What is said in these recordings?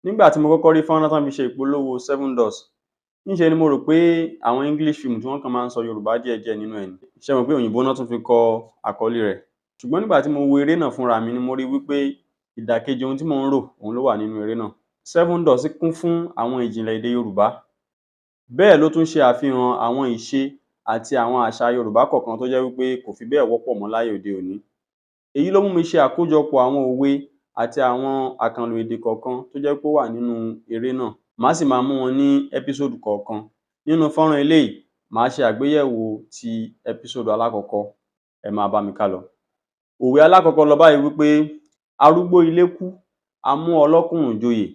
Nígbà tí mo kọ́kọ́ rí fọ́nrán tán fi ṣe ìpolówó Seven Doors, ńṣe ni mo rò pé àwọn English film tí wọ́n kàn máa ń sọ Yorùbá díẹ̀díẹ̀ nínú ẹ̀ ni. Ṣé ẹ mọ̀ pé òyìnbó ná tún fi kọ àkọlé rẹ̀? Ṣùgbọ́n nígbà tí mo wo eré náà fúnra mi ni mo rí wí pé ìdàkejì ohun tí mò ń rò òun ló wà nínú eré náà. Seven Doors kún fún àwọn ìjìnlẹ̀ èdè Yorùbá, bẹ́ẹ̀ ló tún ṣe àfihàn àwọn ìṣe àti àwọn àṣà Yorùbá kọ̀ọ̀kan tó jẹ́ wí pé kò fi bẹ́ẹ̀ wọ́pọ̀ mọ́ láyé òde òní. Èyí ló mú mi ṣe àkójọpọ̀ àwọn òwe àti àwọn àkànlò èdè kọ̀ọ̀kan tó jẹ́ pé ó wà nínú eré náà. Màá sì máa mú wọn ní episode kọ̀ọ̀kan. Nínú fọ́nrán eléyìí, màá ṣe àgbéyẹ̀wò ti episode alákọ̀ọ́kọ́. Ẹ máa bá mi kálọ. Òwe alákọ̀ọ́kọ́ lọ báyìí wí pé arúgbó ilé kú, a mú ọlọ́kùnrùn joyè.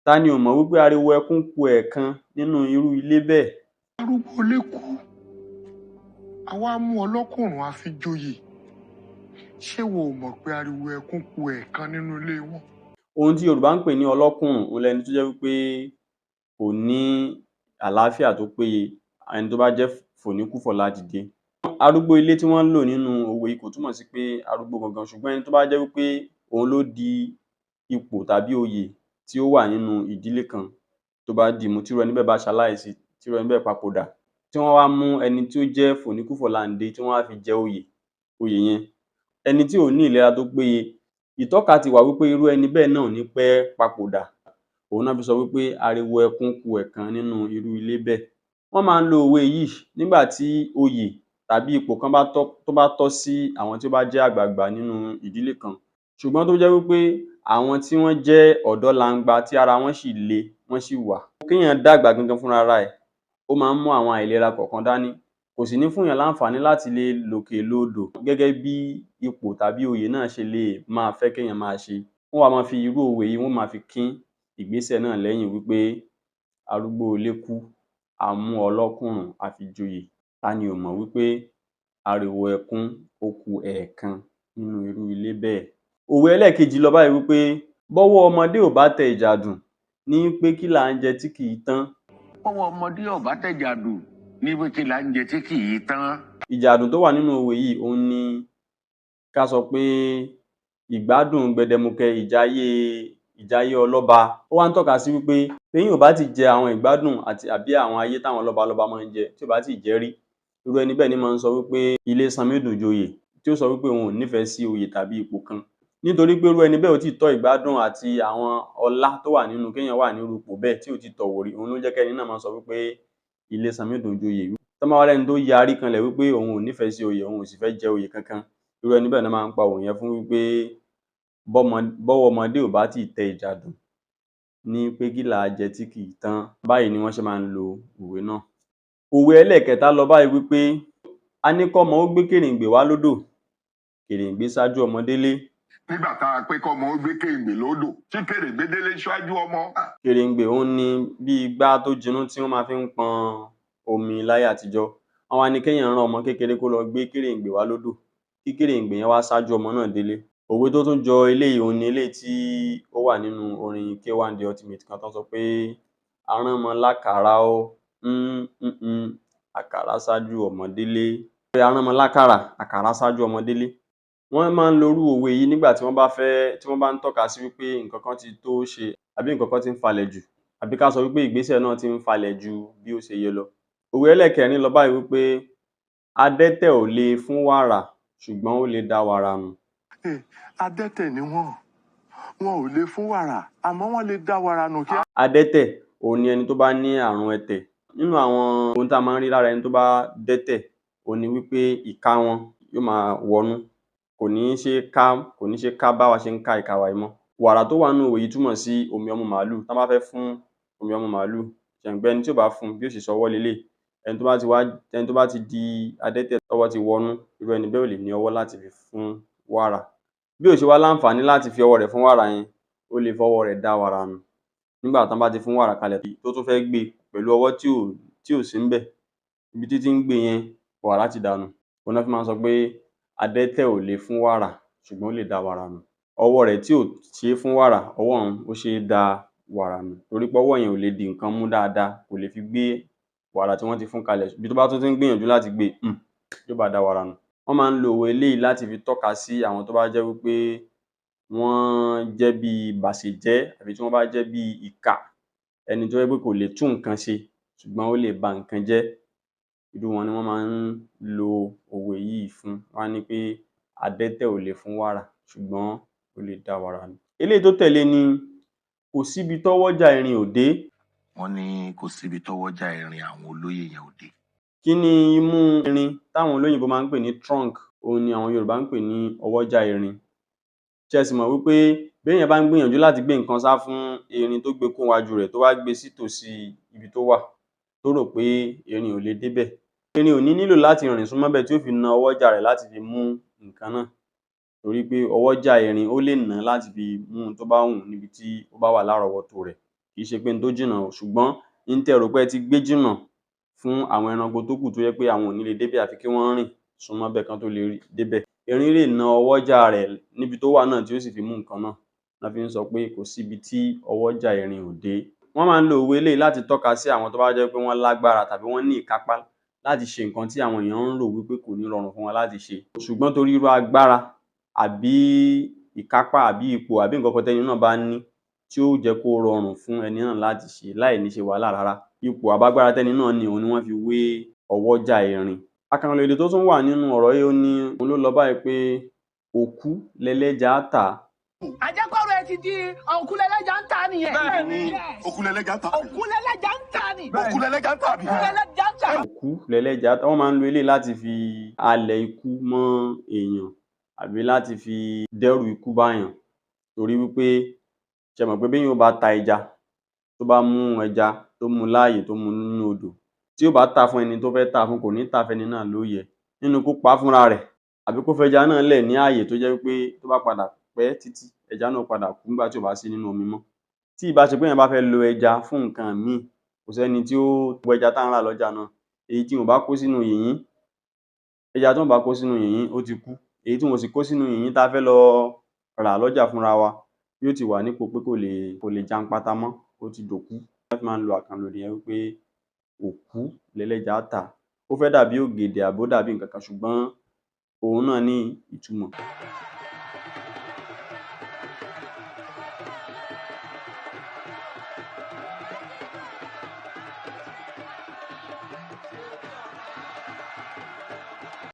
Ta ni ò mọ̀ wí pé ariwo ẹkún ku ẹ̀ẹ̀kan nínú irú ilé bẹ́ẹ̀? Arúgbó ilé kú, a wá mú ọlọ́kùnrùn a fi joyè. Ṣé wo ò mọ̀ pé ariwo ẹkún ku ẹ̀ẹ̀kan nínú ilé wọn? Ohun tí Yorùbá ń pè ní ọlọ́kùnrùn òun lẹni tó jẹ́ wí pé kò ní àlàáfíà tó péye, ẹni tó bá jẹ́ fòníkúfọ̀ládìde. Arúgbó ilé tí wọ́n ń lò nínú òwe yìí kò túmọ̀ sí pé arúgbó gangan, ṣùgbọ́n ẹni tó bá jẹ́ wí pé òun ló di ipò tàbí oyè tí ó wà nínú ìdílé kan tó bá dìímú, tírú ẹni bẹ́ẹ̀ bá ṣaláìsí, tírú ẹni bẹ́ẹ̀ papòdà, tí wọ́n wá mú ẹni tí ó jẹ́ fòníkúfọ̀láǹde tí wọ́n wá fi jẹ oyè oyè yẹn, ẹni tí ò ní ìlera tó péye, ìtọ́ka ti wà wí pé irú ẹni bẹ́ẹ̀ náà ò ní pẹ́ papòdà. Òun ná fi sọ wí pé ariwo ẹkún ku ẹ̀ẹ̀kan nínú irú ilé bẹ́ẹ̀. Wọ́n máa ń lo òwe yìí nígbà tí oyè tàbí ipò kan bá tọ́ tó bá tọ́ sí àwọn tí ó bá jẹ́ àgbààgbà nínú ìdílé kan, ṣùgbọ́n tó jẹ́ wí pé àwọn tí wọ́n jẹ́ ọ̀dọ́ langba tí ara wọn ṣì le, wọ́n ṣì wà. Kéèyàn dàgbà gangan fúnra ra ẹ̀, ó máa ń mú àwọn àìlera kọ̀ọ̀kan dání, kò sì ní fúnyàn láǹfààní láti lè lòkè loodò gẹ́gẹ́ bí ipò tàbí oyè náà ṣe lè máa fẹ́ kéèyàn máa ṣe. Wọ́n wá máa fi irú òwe yìí, wọ́n máa fi kín ìgbésẹ̀ náà lẹ́yìn wí pé arúgbó ilé kú, a mú ọlọ́kùnrùn a fi joyè. Ta ni ò mọ̀ wí pé ariwo ẹkún ó ku ẹ̀ẹ̀kan nínú irú ilé bẹ́ẹ̀? Òwe ẹlẹ́ẹ̀kejì lọ báyìí wí pé bọ́wọ́ ọmọdé ò bá tẹ ìjàdùn ní í pé kí là ń jẹ tí kìí tán. Bọ́wọ́ ọmọdé ò bá tẹ̀jàdù ní pé kí là ń jẹ tí kì í tán. Ìjàdùn tó wà nínú òwe yìí òun ni ká sọ pé ìgbádùn gbẹdẹmukẹ, ìjayé ìjayé ọlọ́ba. Ó wá ń tọ́ka sí wí pé téèyàn ò bá tíì jẹ àwọn ìgbádùn àti àbí àwọn ayé táwọn lọ́balọ́ba máa ń jẹ, tí ò bá tíì jẹ́ rí, irú ẹni bẹ́ẹ̀ ní máa ń sọ wí pé ilé sanmí dùn joyè, tí ó sọ wí pé òun ò nífẹ̀ẹ́ sí oyè tàbí ipò kan. Nítorí pé irú ẹni bẹ́ẹ̀ ò tíì tọ́ ìgbádùn àti àwọn ọlá tó wà nínú kéèyàn wà nírú ipò bẹ́ẹ̀ tí ò tíì tọ́ wò rí, òun ló jẹ́ kẹ́ni náà máa sọ wí pé ilé sanmí dùn joyè. Tán bá wá rẹ́ni tó yarí kanlẹ̀ wí pé òun ò nífẹ̀ẹ́ sí oyè, òun ò sì fẹ́ jẹ oyè kankan, irú ẹni bẹ́ẹ̀ ná máa ń pa òwe yẹn fún wí pé bọ́mọ bọ́wọ́ ọmọdé ò bá tíì tẹ ìjàdùn ní í pé kí là á jẹ tí kìí tán. Báyìí ni wọ́n ṣe máa ń lo òwe náà. Òwe ẹlẹ́ẹ̀kẹta lọ báyìí wí pé a ní kọ́mọ ó gbé kèrèǹgbè wá lódò, kèrèǹgbè ṣáájú ọmọ délé. Nígbà tá a pé kọ́mọ ó gbé kèrèǹgbè lódò, tí kèrèǹgbè délé ṣáájú ọmọ. Kèrèǹgbè òun ni bí igbá tó jiná tí wọ́n máa fi ń pọn omi láyé àtijọ́. Wọ́n wá ní kéèyàn rán ọmọ kékeré kó lọ gbé kèrèǹgbè wá lódò, kí kèrèǹgbè yẹn wá ṣáájú ọmọ náà délé. Òwe tó tún jọ eléyìí òun ni eléyìí tí ó wà nínú orin K1 The Ultimate kan tán sọ pé a ránmọ lákàrá o, àkàrà ṣáájú ọmọ délé. Pé a ránmọ lákàrà, àkàrà ṣáájú ọmọ délé. Wọ́n máa ń lo irú òwe yìí nígbà tí wọ́n bá fẹ́ tí wọ́n bá ń tọ́ka sí wí pé nǹkan kan ti tó ṣe àbí nǹkan kan ti ń falẹ̀ jù, àbí ká sọ wí pé ìgbésẹ̀ náà ti ń falẹ̀ ju bí ó ṣe yẹ lọ. Òwe ẹlẹ́ẹ̀kẹrin lọ báyìí wí pé adẹ́tẹ̀ ò le fún wàrà ṣùgbọ́n ó lè da wàrà nù. Adẹ́tẹ̀ ni wọ́n, wọn ò lè fún wàrà àmọ́ wọ́n lè dá wàrà nù kíá. Adẹ́tẹ̀ òun ni ẹni tó bá ní àrùn ẹ̀tẹ̀. Nínú àwọn ohun tá a máa ń rí lára ẹni tó bá dẹ́tẹ̀ òun ni wí pé ìka wọn yóò máa wọnú, kò ní ṣé ká, kò ní ṣé ká báwa ṣe ń ká ìka wa yìí mọ́. Wàrà tó wà nínú òwe yìí túmọ̀ sí omi ọmú màálù. Tán bá fẹ́ fún omi ọmú màálù, ṣẹ mọ̀ pé ẹni tí ò bá fún bí ó ṣe ṣọwọ́ leléyìí. Ẹni tó bá ti wá ẹni tó bá ti di adẹ́tẹ̀ tọ́wọ́ ti wọnú, irú ẹni bẹ́ẹ̀ ò lè ní ọwọ́ láti fi fún wàrà. Bí ò ṣe wá láǹfààní láti fi ọwọ́ rẹ̀ fún wàrà yẹn, ó lè fọwọ́ rẹ̀ dá wàrà nù. Nígbà tán bá ti fún wàrà kalẹ̀ tó tún fẹ́ gbé pẹ̀lú ọwọ́ tí ò sí ńbẹ̀, ibi tí tí ń gbé yẹn, wàrà ti dànù. Òun ná fi máa ń sọ pé adẹ́tẹ̀ ò le fún wàrà ṣùgbọ́n ó lè da wàrà nù. Ọwọ́ rẹ̀ tí ò ṣe é fún wàrà, ọwọ́ un ó ṣe é da wàrà nù torí pé ọwọ́ yẹn ò lè di nǹkan mú dáadáa, kò lè fi gbé wàrà tí wọ́n ti fún kalẹ̀. Ibi tó bá tún ti ń gbìyànjú láti gbé e, yóò bá da wàrà nù. Wọ́n máa ń lo òwe eléyìí láti fi tọ́ka sí àwọn tó bá jẹ́ wí pé wọ́n jẹ́ bíi bàṣèjẹ́ àbí tí wọ́n bá jẹ́ bíi ìkà, ẹni tó jẹ́ pé kò lè tún nǹkan ṣe ṣùgbọ́n ó lè ba nǹkan jẹ́. Irú wọn ni wọ́n máa ń lo òwe yìí fún. Wọ́n á ní pé adẹ́tẹ̀ ò lè fún wàrà ṣùgbọ́n ó lè dá wàrà nù. Eléyìí tó tẹ̀lé ni kò síbi tọ́wọ́jà erin ò dé. Wọ́n ní kò síbi tọ́wọ́jà erin àwọn olóyè yẹn ò dé. Kí ni imú erin táwọn olóyìnbó máa ń pè ní trunk, òhun ni àwọn Yorùbá ń pè ní ọwọ́jà erin. Ṣé ẹ sì mọ̀ wí pé béèyàn bá ń gbìyànjú láti gbé nǹkan sá fún erin tó gbé e kúrò níwájú rẹ̀ tó wá gbé e sí tòsí ibi tó wà, tó rò pé erin ò lè débẹ̀, erin ò ní nílò láti rìn súnmọ́ bẹ̀ tí ó fi na ọwọ́jà rẹ̀ láti fi mú nǹkan náà, torí pé ọwọ́jà erin ó lè nà án láti fi mú ohun tó bá wù ú níbi tí ó bá wà lárọ̀ọ́wọ́tó rẹ̀. Kì í ṣe pé n tó jìnnà o, ṣùgbọ́n n tẹ́ ẹ rò pé ẹ ti gbé jìnnà fún àwọn ẹranko tó kù tó jẹ́ pé àwọn ò ní lè débẹ̀ àfi kí wọ́n rìn súnmọ́ bẹ̀ kán tó lè débẹ̀. Erin lè na ọwọ́jà rẹ̀ níbi tó wà náà tí ó sì fi mú nǹkan náà. Ná fi ń sọ pé kò síbi tí ọwọ́jà erin ò dé. Wọ́n máa ń lo òwe eléyìí láti tọ́ka sí àwọn tó bá jẹ́ pé wọ́n lágbára tàbí wọ́n ní ìkápá láti ṣe nǹkan tí àwọn èèyàn ń rò wí pé kò ní rọrùn fún wọn láti ṣe. Ṣùgbọ́n torí irú agbára àbí ìkápá àbí ipò àbí nǹkan kan tẹ́ni náà bá ní tí ó jẹ́ kó rọrùn fún ẹni náà láti ṣe láì ní ṣe wàhálà rárá. Ipò àbágbára tẹ́ni náà ní òhun ni wọ́n fi wé ọwọ́jà erin. Àkànlò èdè tó tún wà nínú ọ̀rọ̀ yìí ó ní òun ló lọ báyìí pé òkú lẹlẹ́ja tà á. Àjẹkọ̀rọ̀ ẹ ti di òkúlẹ̀lẹ́jà ń ta nìyẹn. Bẹ́ẹ̀ni, òkúlẹ̀lẹ́jà ń ta. Òkúlẹ̀lẹ́jà ń ta ni. Òkúlẹ̀lẹ́jà ń ta bí. Òkúlẹ̀lẹ́jà ń ta. Òkú lẹlẹ́ja tà. Wọ́n máa ń lo eléyìí láti fi halẹ̀ ikú mọ́ èèyàn àbí láti fi dẹ́rù ikú báyàn, torí wí pé ṣẹ mọ̀ pé béèyàn ó bá ta ẹja, tó bá mú ẹja tó mú un láàyè tó mú un nínú odò, tí ó bá tà á fún ẹni tó fẹ́ tà á fún, kò ní tà á fẹ́ni náà lóòyẹ̀. Nínú kó pa á fúnra rẹ̀ àbí kó fẹja náà lẹ̀ ní ààyè tó jẹ́ wí pé tó bá padà pẹ́ títí, ẹja náà ó padà kú nígbà tí ò bá sí nínú omi mọ́. Tí ì bá ṣe pé èèyàn bá fẹ́ lo ẹja fún nǹkan míì, kò sẹ́ni tí ó wo ẹja tá ń rà lọ́jà náà. Èyí tí wọn ò bá kó sínú yìnyín, ẹja tí wọn ò bá kó sínú yìnyín ó ti kú. Èyí tí wọn ò sì kó sínú yìnyín tá a fẹ́ lọ rà lọ́jà fúnra wa yóò ti wà nípò pé kò lè janpata mọ́, ó ti dòkú. Wọ́n fi máa ń lo àkànlò èdè yẹn wí pé òkú lẹlẹ́ja tà. Ó fẹ́ dàbí ògèdè àbí ó dàbí nǹkan kan ṣùgbọ́n òun náà ní ìtumọ̀.